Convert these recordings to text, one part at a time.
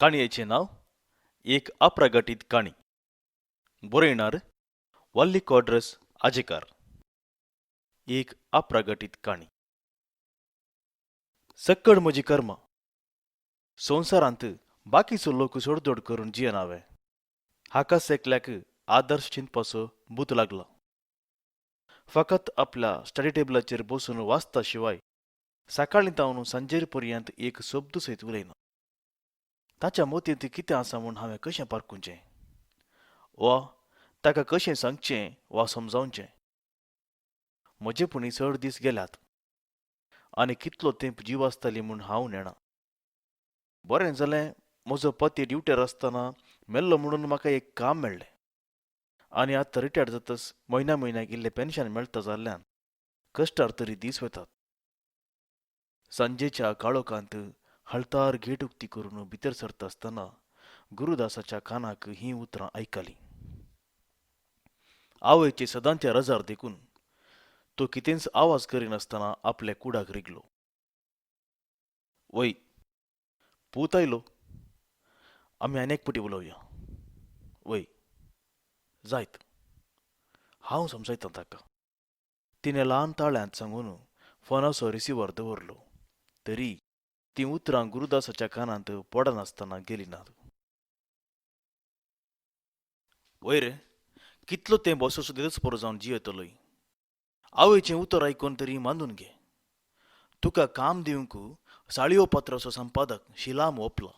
काणयेचें नांव एक अप्रगटीत काणी. बरयणार वल्ली कॉड्रस आजेकार. एक अप्रगटीत काणी. सक्कड म्हजी कर्मां. संवसारांत बाकीचो लोक सोडदोड करून जियेनावे. हाकाच एकल्याक आदर्श चिंतपाचो भूत लागला. फकत आपल्या स्टडी टेबलाचेर बसून वाचता शिवाय सकाळीं तावन सांजेर पर्यंत एक शब्द सयत उलयना. ताच्या मतींत कितें आसा म्हूण हांवें कशें पारखुचें वा ताका कशें सांगचें वा समजावचें? म्हजे पुणी चड दीस गेल्यात आनी कितलो तेंप जीव आसतली म्हूण हांव नेणा. बरें जालें, म्हजो पती ड्युटेर आसतना मेल्लो म्हणून म्हाका एक काम मेळ्ळें आनी आतां रिटायर्ड जातच म्हयन्या म्हयन्याक इल्लें पेन्शन मेळटा जाल्ल्यान कश्टार तरी दीस वतात. सांजेच्या काळोखांत हळतार गेट उक्ती करून भितर सरता आसतना गुरुदासाच्या कानाक हीं उतरां आयकलीं. आवयचे सदांचे रजार देखून तो कितेंच आवाज करिनासतना आपल्या कुडाक रिगलो. वय, पूत आयलो. आमी आनी एक पटी उलोवया. वय, जायत. हांव समजायतां ताका. तिणें ल्हान ताळ्यांत सांगून फोनाचो रिसिव्हर दवरलो. तरी तीं उतरां गुरुदासाच्या कानांत पडनासतना गेलीं नात. वय रे, कितलो तेंप असोच देदस्पोर जावन जियेतलोय? आवयचें उतर आयकून तरी मानून घे. तुका काम दिवंक साळयो पत्राचो संपादक शिलाम ओपला.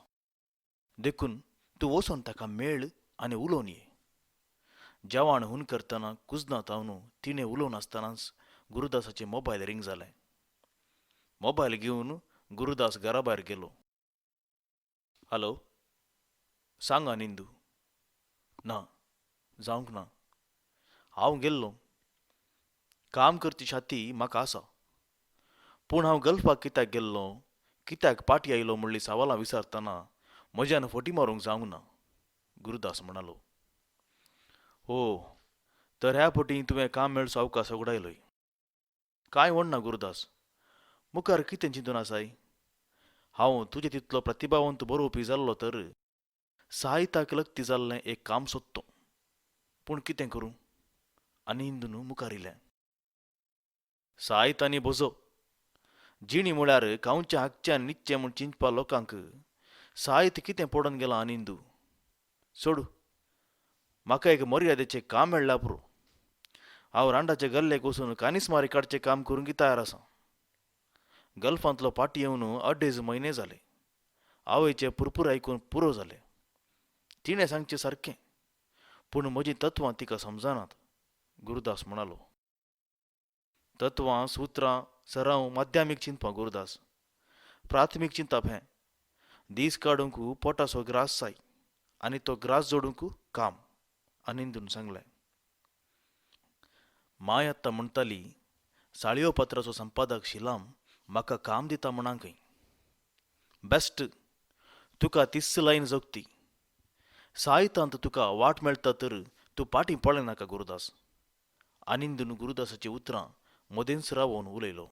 देखून तूं वचून ताका मेळ आनी उलोवन ये. जेवण हून करतना कुजनात हांव तिणें उलोवन आसतनाच गुरुदासाचें मोबायल रिंग जालें. मोबायल घेवन गुरुदास घरा भायर गेलो. हॅलो, सांग आनिंदू. ना, जावंक ना. हांव गेल्लों. काम करची छाती म्हाका आसा. पूण हांव गल्फाक कित्याक गेल्लों, कित्याक पाटी आयलो म्हणली सवालां विचारतना म्हज्यान फटी मारूंक जावंक ना, गुरुदास म्हणालो. हो, तर ह्या पटी तुवें काम मेळचो अवकाश उगडायलोय. कांय व्हडना गुरुदास, मुखार कितें चिंतून आसाय? हांव तुजे तितलो प्रतिभावंत बरोवपी जाल्लो तर साहित्याक लग्ती जाल्लें एक काम सोदतो. पूण कितें करूं? आनी इंदून मुखार इलें. साहित्य आनी भोजो जिणी म्हळ्यार खावचें हागचें आनी न्हिदचें म्हूण चिंतपा लोकांक साहित्य कितें पडून गेलां आनिंदू? सोडू, म्हाका एक मर्यादेचें काम मेळ्ळ्यार पुरो. हांव रांडाचे गल्लेक वचून कानीसमारी काडचें काम करूंक तयार आसा. गल्फांतलो पाटी येवन अडेज म्हयने जाले. आवयचें पुरपूर आयकून पुरो जालें. तिणें सांगचें सारकें, पूण म्हजीं तत्वां तिका समजनात, गुरुदास म्हणालो. तत्वां, सुत्रां, सराव माध्यमीक चिंतपां गुरुदास. प्राथमीक चिंतप हें दीस काडूंक पोटाचो ग्रास जाय आनी तो ग्रास जोडूंक काम, आनिंदून सांगलें. माय आत्तां म्हणटाली, साळयो पत्राचो संपादक शिलाम म्हाका काम दिता म्हणांकय. बेस्ट, तुका तीच लायन जोगती. साहित्यांत तुका वाट मेळटा तर तूं पाटीं पळयनाका गुरुदास. आनिंदून गुरुदासाचीं उतरां मदेंच रावोवन उलयलो.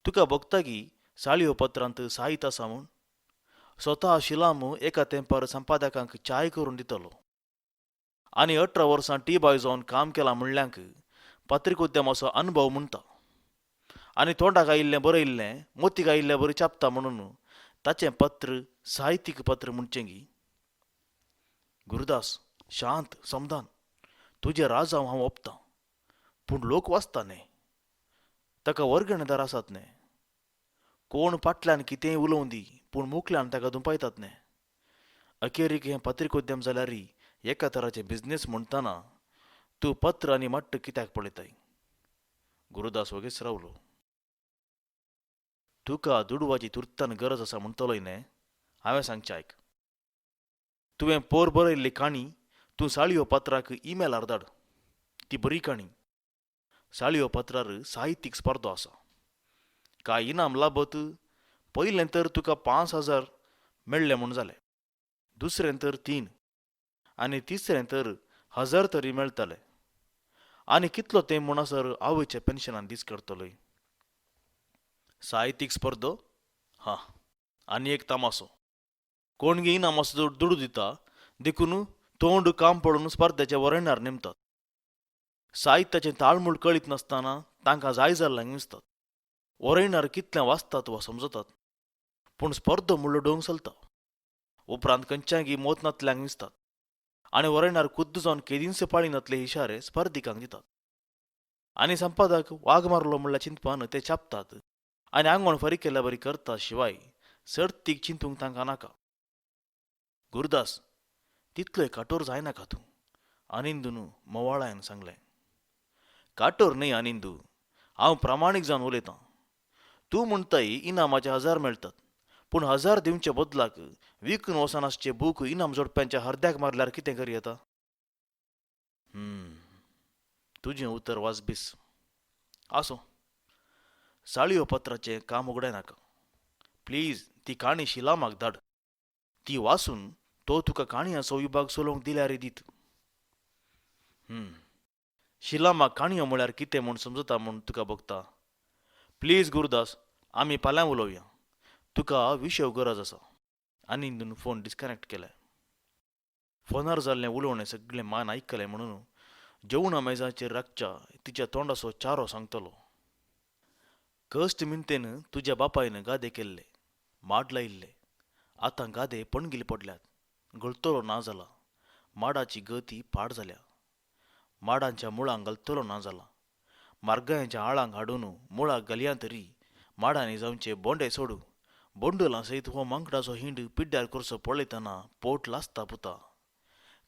तुका भोगता गी साळयो पत्रांत साहित्य आसा म्हूण? स्वता शिलाम एका तेंपार संपादकांक चाय करून दितलो आनी 18 वर्सां टी बॉय जावन काम केलां म्हणल्यांक पत्रिकोद्यमाचो अनुभव म्हणटा आनी तोंडाक आयिल्लें बरयिल्लें मोतीक आयिल्लें बरी छापता म्हणून ताचें पत्र साहित्यीक पत्र म्हणचें गी? गुरुदास, शांत, समधान, तुजें राजांव हांव ओपतां, पूण लोक वाचता न्ही, ताका वर्गणेदार आसात न्ही. कोण फाटल्यान कितेंय उलोवं दी, पूण मुखल्यान ताका दुंपायतात न्ही. अखेरीक हें पत्रिकोद्यम जाल्यार एका तराचें बिजनेस म्हणटना तूं पत्र आनी मट्ट कित्याक पळयताय? गुरुदास वगेच रावलो. तुका दुडवाची तुर्तान गरज आसा म्हणटलोय न्ही? हांवें सांगचें आयक. तुवें पोर बरयल्ली काणी तूं साळयो पत्राक इमेलार धाड. ती बरी काणी. साळयो पत्रार साहित्यीक स्पर्धो आसा. कांय इनाम लाबत पयलें तर तुका 5,000 मेळ्ळें म्हूण जालें, दुसरें तर 3 आनी तिसरें तर 1,000 तरी मेळटले. आनी कितलो तेंप म्हणसर आवयच्या पेन्शनान दीस करतलोय? साहित्यीक स्पर्धो? हां, आनी एक तमासो. कोणगी इनामाचो दुडू दिता देखून तोंड काम पळोवन स्पर्धेच्या वरयणार नेमतात. साहित्याचें ताळमूळ कळीत नासतना तांकां जाय जाल्ल्यांक दिसतात. वरयणार कितलें वाचतात वा समजतात, पूण स्पर्धो म्हणलो डोंग चलता. उपरांत खंयच्यागी मोत नातल्यांक दिसतात आनी वरयणार खुद्द जावन केदींच पाळी नातले इशारे स्पर्धिकांक दितात. आनी संपादक वाग मारलो म्हणल्यार चिंतपान ते छापतात आनी आंगवण फारीक केल्या बरी करता शिवाय सर्तीक चिंतूंक तांकां नाका. गुरुदास, तितलोय काटोर जायनाका तूं, आनिंदून मोवाळायन सांगलें. काटोर न्हय आनिंदू, हांव प्रामाणीक जावन उलयतां. तूं म्हणटाय इनामाचे 1000 मेळटात, पूण 1000 दिवचे बदलाक विकून वचनासचे बूक इनाम जोडप्यांच्या हरद्याक मारल्यार कितें करी येता? तुजें उतर वाजबीस. आसूं, साळयो पत्राचें काम उगडाय नाका. प्लीज ती काणी शिलामाक धाड. ती वाचून तो तुका काणयांचो विभाग चलोवंक दिल्यार दीत. शिलामा काणयो म्हळ्यार कितें म्हूण समजता म्हूण तुका भोगता. प्लीज गुरुदास, आमी फाल्यां उलोवया. तुका विशय गरज आसा. आनिंदून फोन डिस्कनॅक्ट केलें. फोनार जाल्लें उलोवणें सगळें मान आयकलें म्हणून जेवणा मेजाचेर राखच्या तिच्या तोंडाचो चारो सांगतलो. कश्ट मिनतेन तुज्या बापायन गादे केल्ले, माड लायिल्ले. आतां गादे पणगिल पडल्यात, गळतलो ना जाला. माडाची गती पाड जाल्या. माडांच्या मुळांक घालतलो ना जाला. मार्गायांच्या आळांक हाडून मुळाक घालया तरी माडांनी जावचे बोंडे सोडू. बोंडलां सयत हो मांकडाचो हिंड पिड्ड्यार करचो पळयतना पोट लासता पुता.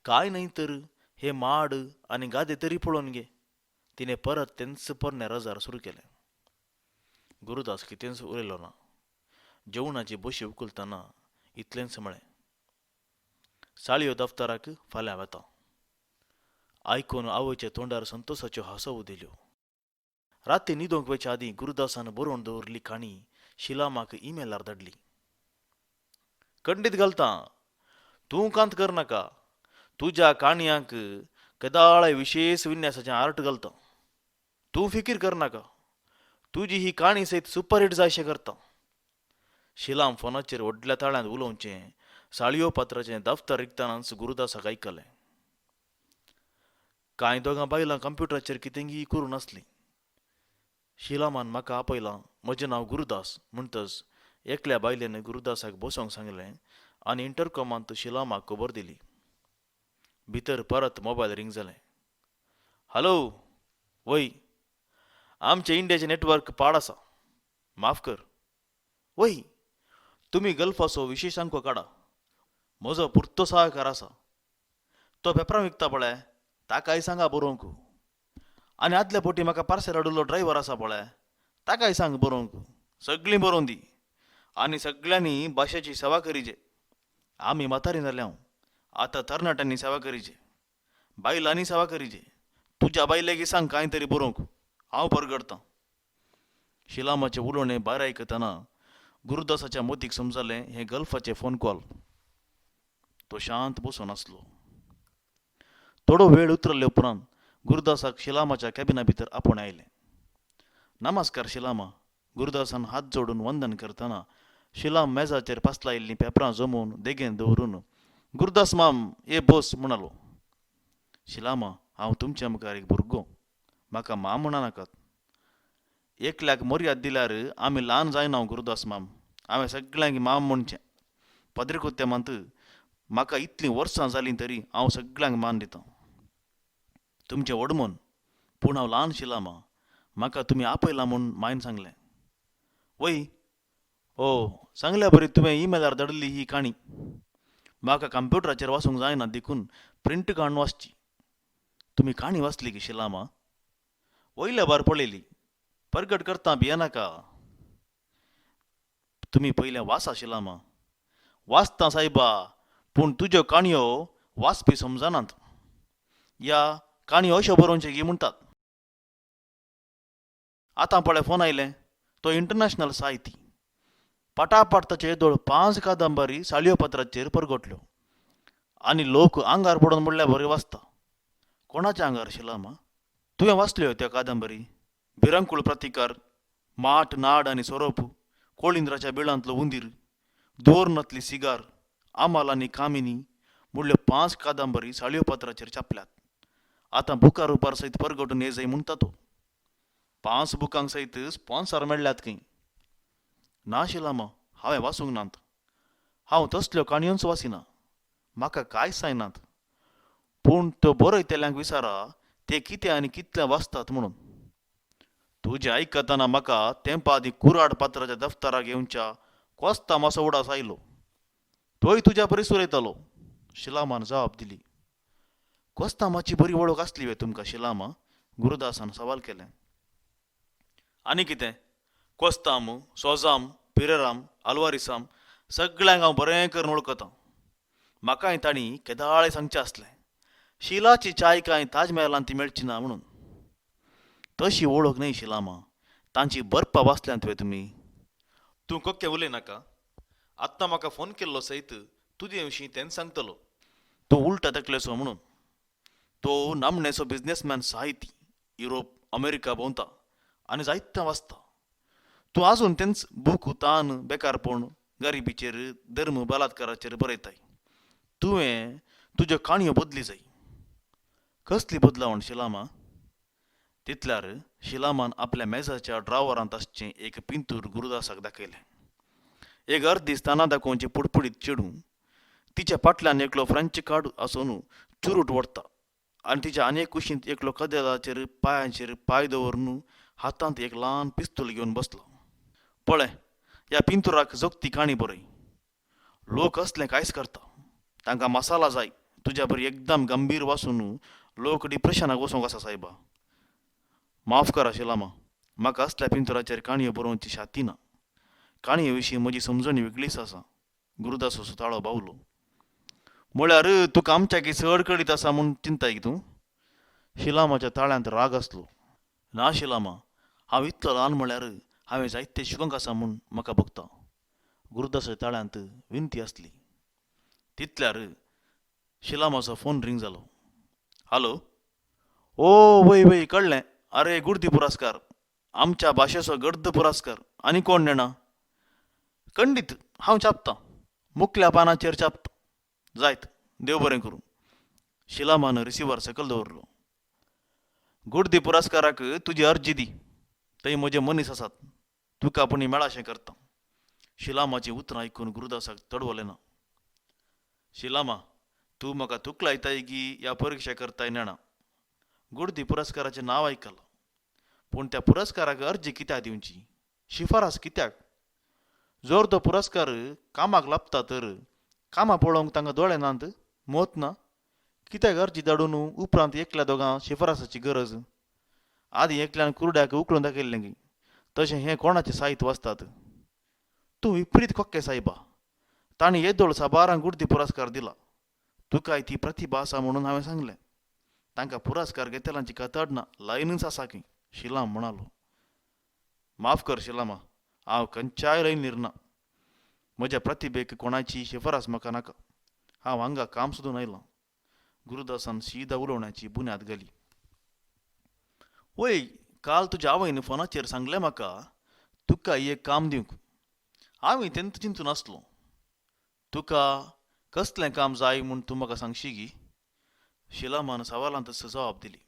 कांय न्हय तर हे माड आनी गादे तरी पळोवन घे. तिणें परत तेंच पोरण्या रजार सुरू केलें. गुरुदास कितेंच उलयलो ना. जेवणाची बशी उखलतना इतलेंच म्हळें, साळयो दफ्तराक फाल्यां वता. आयकून आवयच्या तोंडार संतोसाच्यो हांसो उदेल्यो. राती न्हिदोंक वयच्या आदीं गुरुदासान बरोवन दवरिल्ली काणी शिलामाक इमेलार धाडली. खंडीत घालतां, तूं कांत करनाका. तुज्या काणयांक केदाळाय विशेश विन्यासाचें आर्ट घालता. तूं फिकीर करनाका. तुजी ही काणी सयत सुपरहीट जायशें करता. शिलाम फोनाचेर व्हडल्या ताळ्यांत उलोवचें साळयो पात्राचें दफ्तर रिगतनाच गुरुदासाक आयकलें. कांय दोगां बायलां कंप्युटराचेर कितेंगी करून आसलीं. शिलामान म्हाका आपयलां, म्हजें नांव गुरुदास म्हणटच एकल्या बायलेन गुरुदासाक बसोंक सांगलें आनी इंटरकॉमांत शिलामाक खबर दिली. भितर परत मोबायल रिंग जालें. हॅलो, वय, आमचें इंडियाचें नेटवर्क पाड आसा, माफ कर. वय, तुमी गल्फाचो विशेश अंक काडा. म्हजो पुरतो सहायकार आसा, तो पेपरां विकता पळय, ताकाय सांगा बरोवंक. आनी आदल्या पोटी म्हाका पार्सल हाडिल्लो ड्रायव्हर आसा पळय, ताकाय सांग बरोवंक. सगळीं बरोवन दी आनी सगळ्यांनी भाशेची सेवा करीजे. आमी म्हातारी जाल्या, आतां तरणाट्यांनी सेवा करीजे, बायलांनी सेवा करीजे. तुज्या बायलेकी सांग कांय तरी बरोवंक, हांव परगडतां. शिलामाचें उलोवणें भायर आयकतना गुरुदासाच्या मोतीक समजलें हें गल्फाचें फोन कॉल. तो शांत बसून आसलो. थोडो वेळ उतरले उपरांत गुरुदासाक शिलामाच्या कॅबिना भितर आपोवणें आयलें. नमस्कार शिलामा, गुरुदासान हात जोडून वंदन करतना शिलाम मेजाचेर पासलायिल्लीं पेपरां जमोवन देगेन दवरून गुरुदास माम ये बोस म्हणालो. शिलामा, हांव तुमच्या मुखार एक भुरगो, म्हाका माम म्हणा नाकात. एकल्याक मर्याद दिल्यार आमी ल्हान जायना गुरुदास माम. हांवें सगळ्यांक माम म्हणचें. पदरीकुत्तेमांत म्हाका इतलीं वर्सां जालीं तरी हांव सगळ्यांक मान दितां. तुमचें व्हड मन, पूण हांव ल्हान शिलामा. म्हाका तुमी आपयलां म्हूण मायन सांगलें. वय, ओ सांगल्या बरी तुवें इमेलार धाडिल्ली ही काणी म्हाका कंप्युटराचेर वाचूंक जायना देखून प्रिंट काडून वाचची. तुमी काणी वाचली की शिलामा? वयल्या बार पळयली. परगट करता भियेनाका. तुमी पयलें वाचा शिलामा. वाचता सायबा, पूण तुज्यो काणयो वाचपी समजनात. ह्या काणयो अश्यो बरोवच्यो गी म्हणटात. आतां पळय फोन आयलें, तो इंटरनॅशनल साहिती. पाटापाट ताचे येदोळ 5 कादंबरी साळयो पत्राचेर परगटल्यो आनी लोक आंगार पडून म्हणल्यार बरें वाचता. कोणाच्या आंगार शिलामा? तुवें वाचल्यो त्या कादंबरी? भिरांकूळ प्रतिकार, माट नाड आनी सोरोप, कोळिंद्राच्या बिळांतलो उंदीर, दोरनातली सिगार आमाल आनी कामिनी मुडल्यो पांच कादंबरी साळयो पत्राचेर छापल्यात. आतां बुका रुपार सयत परगटून येजय म्हणटा तो. पांच बुकांक सयत स्पॉन्सर मेळ्ळ्यात खंय. ना शिलामा, हांवें वाचूंक नात. हांव तसल्यो काणयोच वाचिना, म्हाका कांयच जायनात. पूण त्यो बरयतल्यांक विचारा ते कितें आनी कितलें वाचतात म्हणून. तुजें आयकतना म्हाका तेंपा आदीं कुराड पात्राच्या दफ्तराक येवच्या कोस्तामाचो उडास आयलो. तोय तुज्या बरीच उलयतालो. शिलामान जबाब दिली. कोस्तामाची बरी वळख आसली वे तुमकां शिलामा? गुरुदासान सवाल केलें. आनी कितें, कोस्ताम, सोजाम, पिरेराम, आलवारिसाम सगळ्यांक हांव बरें करून वळखतां. म्हाकाय तांणी केदाळे सांगचें आसलें, शिलाची चाय कांय ताजमहलांत ती मेळची ना म्हणून. तशी वळख न्हय शिलामा, तांची बरपां वाचल्यांत वे तुमी? तूं कोक्के उलय नाका. आत्तां म्हाका फोन केल्लो सयत तुजे विशीं तेंच सांगतलो. तूं उलटा तकलेचो म्हणून. तो नामणेचो बिजनेसमॅन साहिती, युरोप अमेरिका भोंवता आनी जायतें वाचता. तूं आजून तेंच बूक तान बेकारपण गरिबीचेर धर्म बलात्काराचेर बरयताय. तुवें तुज्यो काणयो बदली जाय. कसली बदलावण शिलामा? तितल्यार शिलामान आपल्या मेजाच्या ड्रावरांत आसचें एक पिंतूर गुरुदासाक दाखयलें. एक अर्दी स्थानां दाखोवचें पुडपुडीत चेडूं तिच्या फाटल्यान एकलो फ्रेंच कार्ड आसून चुरूट ओडटा आनी तिच्या आनी एक कुशींत एकलो कदेलाचेर पांयांचेर पांय दवरून हातांत एक ल्हान पिस्तूल घेवन बसलो. पळय, ह्या पिंतुराक जोगती काणी बरय. लोक असलें कांयच करता. तांकां मसाला जाय. तुज्या बरी एकदम गंभीर वाचून लोक डिप्रेशनाक वचूंक आसा सायबा. माफ करा शिलामा, म्हाका असल्या पिंतुराचेर काणयो बरोवची शाती ना. काणये विशीं म्हजी समजणी वेगळीच आसा. गुरुदासो ताळो बावलो. म्हळ्यार तुका आमच्याकी चड कळीत आसा म्हूण चिंताय की तूं? शिलामाच्या ताळ्यांत राग आसलो. ना शिलामा, हांव इतलो ल्हान म्हळ्यार हांवें जायते शिकोंक आसा म्हूण म्हाका भोगता. गुरुदासाच्या ताळ्यांत विनती आसली. तितल्यार शिलामाचो फोन रिंग जालो. हॅलो. ओ वय वय कळ्ळें. अरे गुर्दी पुरस्कार, आमच्या भाशेचो गर्द पुरस्कार. आनी कोण नेणा? खंडीत हांव छापतां, मुकल्या पानाचेर छापतां. जायत, देव बरें करूं. शिलामान रिसिवर सकयल दवरलो. गुर्दी पुरस्काराक तुजी अर्जी दी. थंय म्हजे मनीस आसात, तुका पुणी मेळाशें करता. शिलामाचीं उतरां आयकून गुरुदासाक तडवलें ना. शिलामा, तूं म्हाका तुकलायताय की ह्या परिक्षा करताय नेणा. गुर्दी पुरस्काराचें नांव आयकलां, पूण त्या पुरस्काराक अर्जी कित्याक दिवची? शिफारस कित्याक? जर तो पुरस्कार कामाक लाबता तर कामां पळोवंक तांकां दोळे नात, मत ना? कित्याक अर्जी धाडून उपरांत एकल्या दोगां शिफारसाची गरज? आदीं एकल्यान कुरड्याक उकळून दाखयल्लें की तशें हें कोणाचें साहित्य वाचतात? तूं विपरीत कोक्के सायबा. तांणी येदोळ साबारांक गुर्दी पुरस्कार दिला. तुकाय ती प्रतिभा आसा म्हणून हांवें सांगलें. तांकां पुरस्कार घेतल्यांची कतड ना, लायनूच आसा खंय. शिलाम म्हणालो. माफ कर शिलामा, हांव खंयच्याय लायनीर ना. म्हज्या प्रतिभेक कोणाची शिफारस म्हाका नाका. हांव हांगा काम सोदून आयलां. गुरुदासान सीदा उलोवण्याची बुन्याद घाली. वय, काल तुज्या आवयन फोनाचेर सांगलें म्हाका तुका एक काम दिवंक. हांवें तेन्ना चिंतून आसलो. तुका कसलें काम जाय म्हूण तूं म्हाका सांगशी गी? शिलामान सवालांतच जबाब दिली.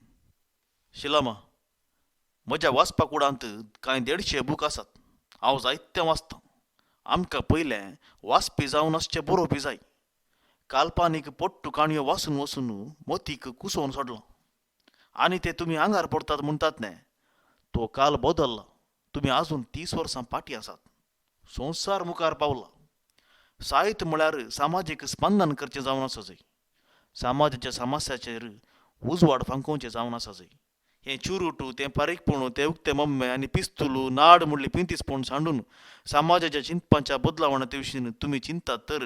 शिलामा, म्हज्या वाचपा कुडांत कांय 150 बूक आसात. हांव जायतें वाचतां. आमकां पयलें वाचपी जावन आसचें बरोवपी जाय. काल्पनीक पोट्टू काणयो वाचून वचून मोतीक कुसोवन सोडलां आनी ते तुमी आंगार पडटात म्हणटात न्ही, तो काल बदल्ला. तुमी आजून 30 वर्सां फाटीं आसात. संवसार मुखार पावला. साहित्य म्हळ्यार सामाजीक स्पंदन करचें जावन आसा जाय. समाजाच्या समस्याचेर उजवाड फांकोवचें जावन आसा जाय. हें चुरूटू, तें पारीकपण, तें उक्तें मम्मे आनी पिस्तुलू नाड म्हणली पिंतीसपण सांडून समाजाच्या चिंतपाच्या बदलावणा ते विशीं तुमी चिंतात तर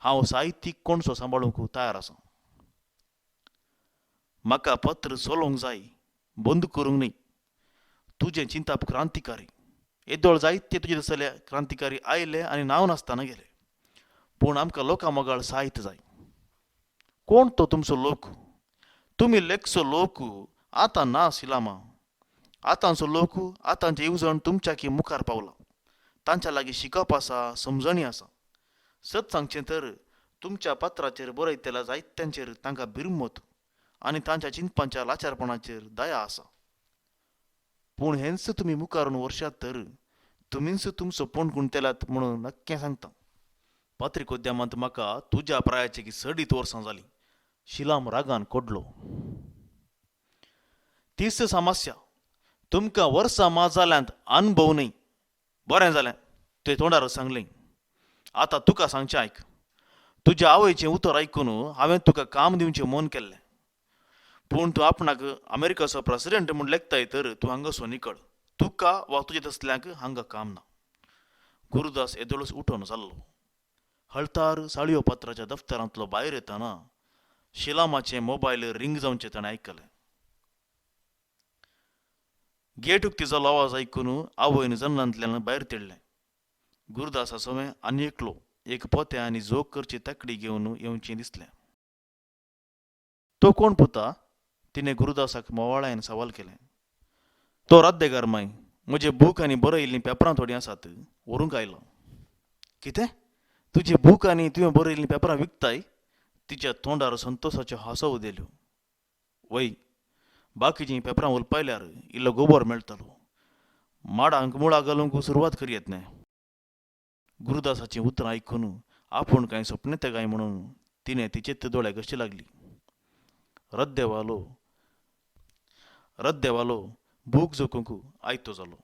हांव साहित्यीक कोणसो सांबाळूंक तयार आसा. म्हाका पत्र चलोवंक जाय, बंद करूंक न्ही. तुजें चिंताप क्रांतिकारी. येदोळ जायते तुजे तसले क्रांतिकारी आयले आनी नांव नासतना गेले. पूण आमकां लोकां मोगाळ साहित्य जाय. कोण तो तुमचो लोक? तुमी लेखचो लोक आतां ना शिलामा. आतांचो लोक, आतांचे येवजण तुमच्याकी मुखार पावला. तांच्या लागीं शिकप आसा, समजणी आसा. सत सांगचें तर तुमच्या पत्राचेर बरयतल्या जायत्यांचेर तांकां बिरमत आनी तांच्या चिंतपांच्या लाचारपणाचेर दया आसा. पूण हेंच तुमी मुखारून वर्षात तर तुमीच तुमचो पोण गुंतेलात म्हणून नक्कें सांगता. पत्रिकोद्यमांत म्हाका तुज्या प्रायाचे की सडीत वर्सां जालीं. शिलाम रागान कोडलो. तीच समस्या. तुमकां वर्सां मा जाल्यांत अनुभव न्हय. बरें जालें तुवें तोंडार सांगलें. आतां तुका सांगचें आयक. तुज्या आवयचें उतर आयकून हांवें तुका काम दिवचें मन केल्लें. पूण तूं आपणाक अमेरिकाचो प्रेसिडेंट म्हूण लेखताय तर तूं हांगासो निकळ. तुका वा तुजे तसल्यांक हांगा काम ना. गुरुदास येदोळच उठोवन जाल्लो. हळतार साळयो पत्राच्या दफ्तरांतलो भायर येतना शिलामाचें मोबायल रिंग जावचें ताणें आयकलें. गेट उक्ती जालो आवाज आयकून आवयन जन्नांतल्यान भायर तेडलें. गुरुदासा सवें आनी एकलो एक पोतें आनी जोग करची ताकडी घेवन येवचें दिसलें. तो कोण पुता? तिणें गुरुदासाक मोवाळायन सवाल केलें. तो राद्देगार माय. म्हजे बूक आनी बरयल्लीं पेपरां थोडीं आसात, व्हरूंक आयलो. कितें? तुजे बूक आनी तुवें बरयल्लीं पेपरां विकताय? तिच्या तोंडार संतोशाच्यो हांसो उदेल्यो. वय, बाकीचीं पेपरां उलपायल्यार इल्लो गोबोर मेळटलो. माडांक मुळां घालूंक सुरवात करयेत न्हय. गुरुदासाचीं उतरां आयकून आपूण कांय सपनेता काय म्हणून तिणें तिचेच दोळे कशी लागली. रद्देवालो रद्देवालो बूक जोकूंक आयतो जालो.